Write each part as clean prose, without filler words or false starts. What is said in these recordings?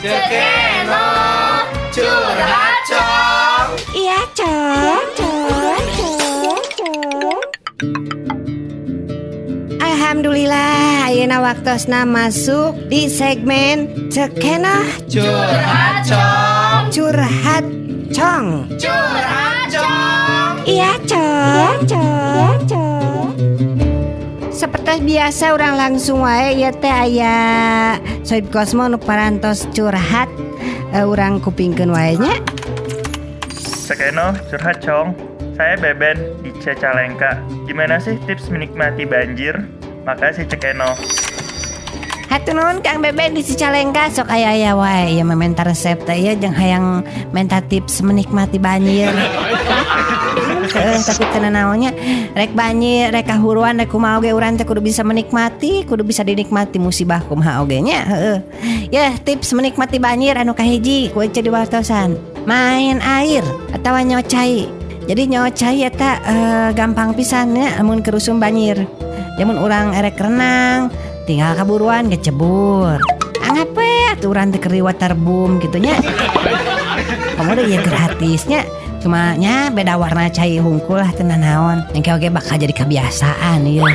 Ceu Kenoh curhat, Cong. Iya, Cong. Cong, Cong, Cong. Alhamdulillah, ayeuna waktosna masuk di segmen Ceu Kenoh Curhat, Cong. Curhat, Cong. Curhat, Cong. Iya, Cong. Cong, Cong. Seperti biasa, urang langsung wae ya teh, aya Soib Kosmo nu parantos curhat. Urang kupingkeun wae nya. Ceu Kenoh, curhat, Cong. Saya Beben di Cicalengka. Gimana sih tips menikmati banjir? Makasih, Ceu Kenoh. Hatur nuhun, Kang Beben di Cicalengka. Sok aya-aya wae ya minta resep teh ya, jeung hayang minta tips menikmati banjir. Tapi teu naonnya, rek banjir, rek kahuruan, rek kumaha oge, urang teh kudu bisa menikmati, kudu bisa dinikmati musibah kumaha oge nya, heeh. Ya, tips menikmati banjir anu kahiji ku Ece diwartosan. Main air atawa nyocai. Jadi nyocai eta gampang pisan nya lamun keur usum banjir. Lamun urang erek renang, tinggal kaburuan kecebur. Anggap we atuh urang teh keur di waterboom gitu nya. Komo deui ieu gratisnya. Cuma nya beda warna cai hungkul lah, teu naon. Engke oge bakal jadi kebiasaan ieu.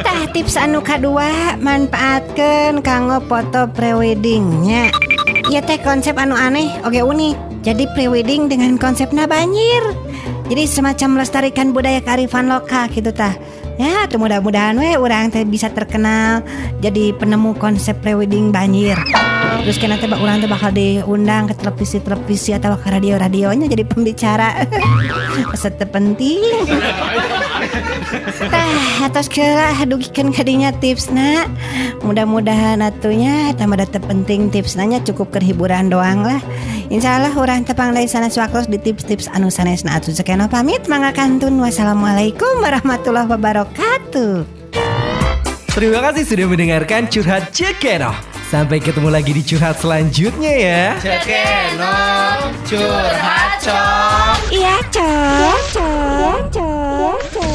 Tah, tips anu kadua, manfaatkeun kanggo foto preweddingnya. Ieu teh konsep anu aneh oge unik. Jadi prewedding dengan konsepna banjir. Jadi semacam melestarikan budaya kearifan lokal gitu tah. Ya, tuh mudah-mudahan we urang teh bisa terkenal jadi penemu konsep prewedding banjir. Terus kan nanti urang teh bakal diundang ke televisi-televisi atau ke radio-radionya jadi pembicara. Asa teu penting. Tah, atos kira dugikeun kadinya tipsna. Mudah-mudahan atunya tambah teu penting tipsna nya, cukup keur hiburan doang lah. Insyaallah urang tepang deui sanes waktos di tips-tips anu sanesna atuh. Ceu Kenoh pamit, mangga kantun. Wassalamualaikum warahmatullahi wabarakatuh. Terima kasih sudah mendengarkan Curhat Ceu Kenoh. Sampai ketemu lagi di curhat selanjutnya ya. Ceu Kenoh curhat, Cong. Iya, Cong. Cong, Cong, Cong.